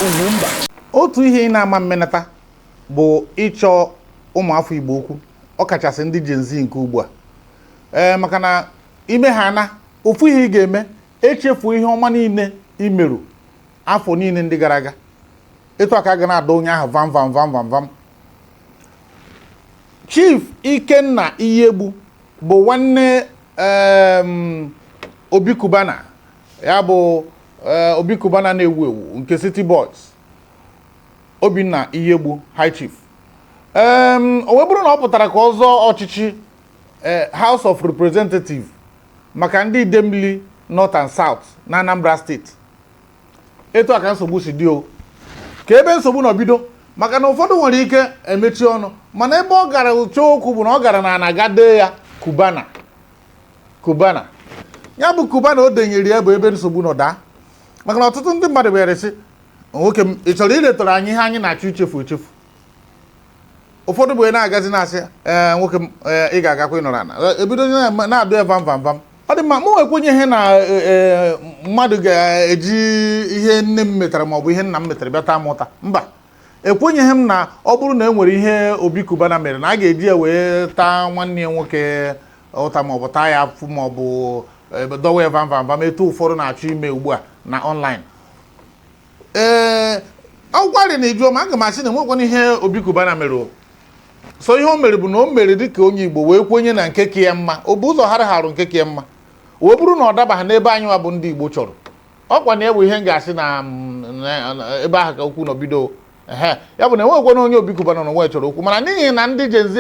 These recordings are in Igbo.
Ugwumba. Otu ihe ị na-ama mmenata bụ ịchọ ụmụafọ Igbo okwu, ọkachasị ndị Gen Z nke ugbu a, ee, maka na ime ha na ofu ihe ị ga-eme, echefuo ihe ọma niile imerụ afọ niile ndị gara aga. Etu aka ga na-adọ onye ahụ vam vam vam vam vam. Chief Ikenna Iyiegbu bụ nwanne Obi Cubana, ya bụ Obi Cubana na-ewu ewu nke City Boys, Obinna Iyiegbu, High Chief. O wee bụrụ na ọ pụtara ka ọ zọọ ọchịchị House of Representative maka ndị Idemili North and South na Anambra Steeti. Etu a ka nsogbu si dị o, ka ebe nsogbu nọ bido, maka na ụfọdụ nwere ike emechi ọnụ, mana ebe ọ gara chọọ okwu bụ na ọ gara na ana ga dee ya Cubana. Cubana, ya bụ Cubana o denyere ya bụ ebe nsogbu nọ daa, maka na ọtụtụ ndị mmadụ bịara sị, "Nwoke m, ị chọrọ iletara anyị ihe anyị na-achọ ichefu echefu?" Ụfọdụ bụ na-agazi na-asị, "Ee, nwoke m, ị ga-agakwa ịnọrọ ana." Ebido na-adụ ya vam vam vam. Ọ dị mma, mụ ekwenyeghị na mmadụ ga-eji ihe nne m metara maọbụ ihe nna m metara bịa taa m ụta. Mba, ekwenyeghị m na ọ bụrụ na e nwere ihe Obi Cubana mere na a ga-eji ya wee taa nwanne ya nwoke ụta maọbụ taa ya afụ maọbụ dọwa ya vam vam vam, etu ụfọdụ na-achọ ime ugbu a na online. Ee, ọgwarị na ijuo ma, aga m asị na enwekwana ihe Obi Cubana mere o. So ihe o mere bụ na o mere dịka onye Igbo wee kwenye na nke ka ya mma. O bụ ụzọ hara harụ nke ka ya mma, wee bụrụ na ọ dabaghị n'ebe anyị nwa bụ ndị Igbo chọrọ. Ọkwa na ya bụ ihe m ga-asị na ebe ahụ ka okwu nọ bido. Ehe, ya bụ na enwekwana onye Obi Cubana na onwe chọrọ okwu, mana n'ihi na ndị Gen Z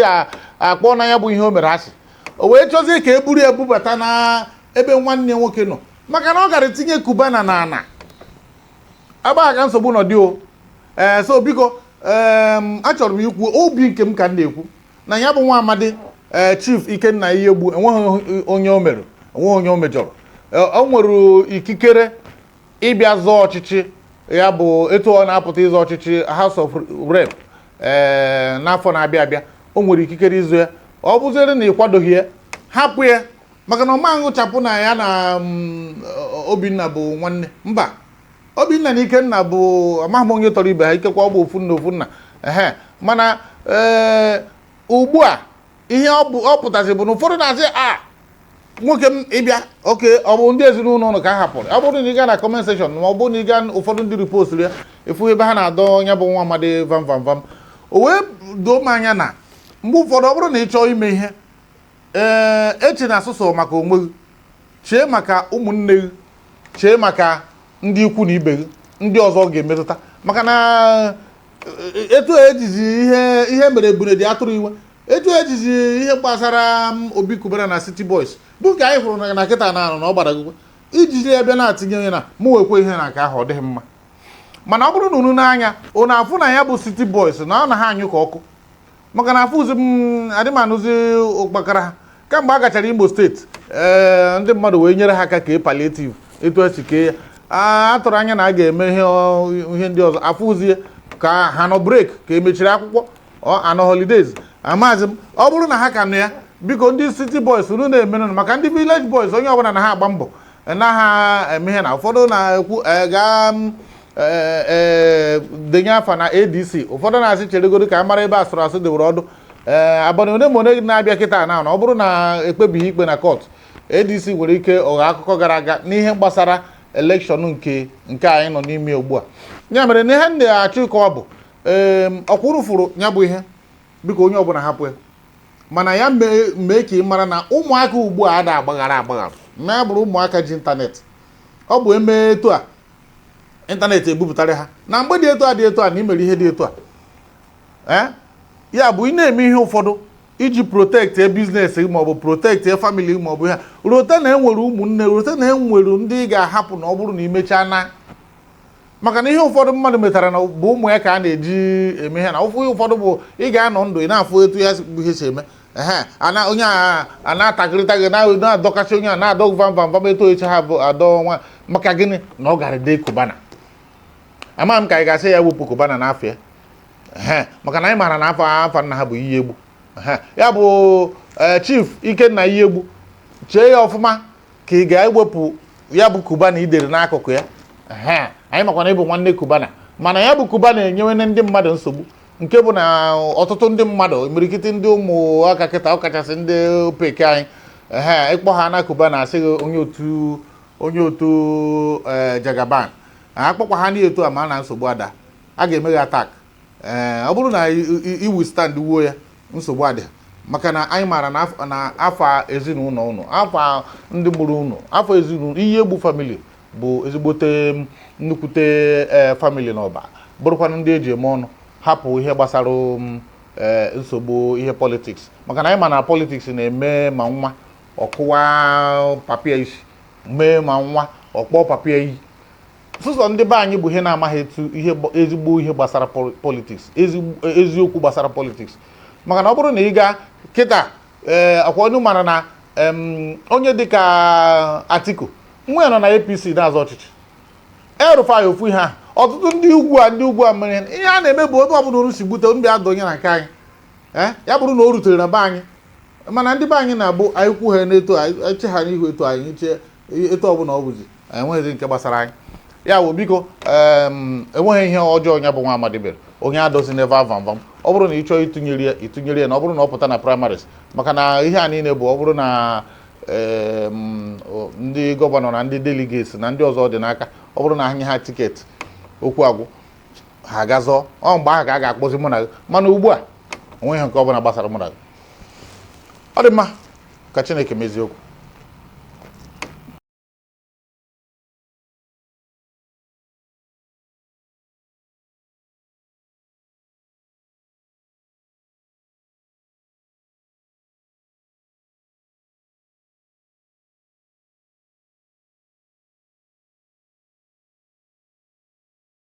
akpọ na ya bụ ihe o mere asị, o wee chọzie ka e buru ya bubata na ebe nwanne ya nwoke nọ, maka na ọ gara tinye Cubana na ana ebe a ka nsogbu nọ dị o. Ee, so biko, achọrọ m ikwu obi nke m ka m na-ekwu na ya bụ nwa amadi, ee, Chief Ikenna Iyiegbu, enweghị onye o mere, enweghị onye o mejọrọ. O nwere ikikere ịbịa zọọ ọchịchị, ya bụ etu ọ na-apụta ịzọ ọchịchị House of Rep ee n'afọ na-abịa abịa. O nwere ikikere ịzụ ya. Ọ bụziere na ị kwadoghị ya, hapụ ya, maka na ọ ma ṅụchapụ na ya na Obinna bụ nwanne. Mba, Obinna na Ikenna bụ, amaghị m onye tọrọ ibe ha, ikekwa ọ bụ ofu nna, ofu nna. Ehe, mana ee, ugbu a ihe ọ bụ ọ pụtazi bụ na ụfọdụ na-asị, "A, nwoke m, ịbịa oke, ọ bụ ndị ezinụlọ ụnụ ka a hapụrụ." Ọ bụrụ na ị gaa na comment section ma ọ bụrụ na ị gaa ụfọdụ ndị repost ya, efu ebe ha na-adọ ya bụ nwa amadi vam vam vam. O wee doo m anya na mgbe ụfọdụ, ọ bụrụ na ị chọọ ime ihe, ee, eche na asụsụ maka onwe gị, chee maka ụmụnne gị, chee maka ndị ikwu na ibe gị ndị ọzọ ga-emetụta, maka na etu ejizi ihe mere ebune dị atụrụ iwe, etu ejizi ihe gbasara Obi Cubana na City Boys bụ nke anyị hụrụ na kịta na anọ na ọ gbara gị ijiji ya bịa na-atinye onye na mụ nwekwa ihe na nke ahụ, ọ dịghị mma. Mana ọ bụrụ na unu n'anya unu afụ na ya bụ City Boys na ọ na ha anyụ ka ọkụ, maka na afụzi m adị m anụzi ụkpakara ha kamgbe a gachara Imo Steeti. Ee, ndị mmadụ wee nyere ha aka kee palliative, etu esi kee ya, a tụrụ anya na a ga-eme ihe ndị ọzọ. Afụzie ka ha nọ break, ka emechiri akwụkwọ, ọ anọ holidays, amaghịzị m. Ọ bụrụ na ha ka nọ ya, biko, ndị City Boys, unu na-emenụ maka ndị Village Boys. Onye ọbụla na ha agba mbọ na ha eme ihe, na ụfọdụ na-ekwu gaa denye afa na ADC, ụfọdụ na-asị cheregoro ka a mara ebe asụrụ asụ dewere ọdụ. Ee, abalị one ma one na-abịa kịta na ọ bụrụ na ekpebighị ikpe na court, ADC nwere ike ọghọ akụkọ gara aga n'ihe gbasara election nke anyị nọ n'ime ugbu a. Ya mere na ihe m na-achọ ịkọwa bụ, ee, ọkwụrụ fụrụ ya bụ ihe, biko, onye ọbụla hapụ ya, mana ya mee ka ị mara na ụmụaka ugbu a ada agbaghara agbaghara ma ya bụrụ ụmụaka ji ịntanetị. Ọ bụ eme etu a, ịntanetị ebupụtara ha na mgbe dị etu a dị etu a na imere ihe dị etu a. Ee, ya bụ ị na-eme ihe ụfọdụ iji protect business gị maọbụ protect family gị maọbụ ha rote na enwere ụmụnne, rote na enwere ndị ị ga-ahapụ na ọ bụrụ na imechaa na, maka na ihe ụfọdụ mmadụ metara na bụ ụmụ ya ka a na-eji eme ihe, na ụfụ ihe ụfọdụ bụ ị ga-anọ ndụ ị na-afụ etu ya bụ ihe si eme. Ehe, ana onye a na-atakịrịta gị, na-adọkasị onye a na-adọ vam vam vam, etu echi ha bụ adọ nwa. Maka gịnị na ọ gara dee Cubana? Amaghị m ka anyị ga-asị ya wepụ Cubana n'afọ ya. Ehe, maka na anyị maara na afa nna ha bụ Iyiegbu. Ehe, ya bụ, Chief Ikenna Iyiegbu, chee ya ọfụma ka ị ga-ewepụ ya bụ Cubana idere n'akụkụ ya. Ehe, anyị makwa na ịbụ nwanne Cubana. Mana ya bụ Cubana enyewene ndị mmadụ nsogbu, nke bụ na ọtụtụ ndị mmadụ, imirikiti ndị ụmụaka kịta, ọkachasị ndị peke anyị, ehe, ịkpọ ha na Cubana, asị gị onye otu Jagaban. Akpọkwa ha n'ihe etu a, ma na nsogbu ada, a ga-eme gị attack. Ee, ọ bụrụ na i withstand wuo ya, nsogbu adị, maka na anyị maara na afa ezinụlọ unu, afa ndị mụrụ unu, afọ ezinụlọ Iyiegbu family bụ ezigbote nnukwute family n'ọba, bụrụkwanụ ndị eji eme ọnụ. Hapụ ihe gbasara nsogbu ihe politics, maka na anyị ma na politics na-eme ma nwa ọkụwa papịa isi, mee ma nwa ọkpọ papịa iyi. Sụsọ ndị be anyị bụ ihe na-amaghị etu ihe ezigbo ihe gbasara politics, eziokwu gbasara politics. Maka na ọ bụrụ na ị gaa kịta, ee, akwa onye mara na onye dịka Atiku, nwa ya nọ na APC na-azọ ọchịchị. El-Rufai, ofu ihe ahụ. Ọtụtụ ndị ugwu a mere ihe a na-eme bụ ebe ọbụla unu si gbute ndị adọnye na nke anyị, ee, ya bụrụ na o rutere na be anyị. Mana ndị be anyị na-abụ anyị kwu ha n'etu anyị eche ha n'ihu, etu anyị chee, etu ọbụla ọ bụzi, enweghịzi nke gbasara anyị. Ya bụ, biko, enweghị ihe ọjọọ ya bụ nwa amadi mere. Onye adozi n'ebe vam vam, ọ bụrụ na ị chọọ ịtụnyere ya, ịtụnyere ya, na ọ bụrụ na ọ pụta na primaries. Maka na ihe a niile bụ ọ bụrụ na ndị governor na ndị delegates na ndị ọzọ dị n'aka, ọ bụrụ na ha nye ha ticket, okwu agwụ, ha agazọọ. Ọ mgbe ahụ ka a ga-akpọzi mụ na gị. Mana ugbu a, onweghị nke ọbụla gbasara mụ na gị. Ọ dị mma ka Chineke mezie okwu.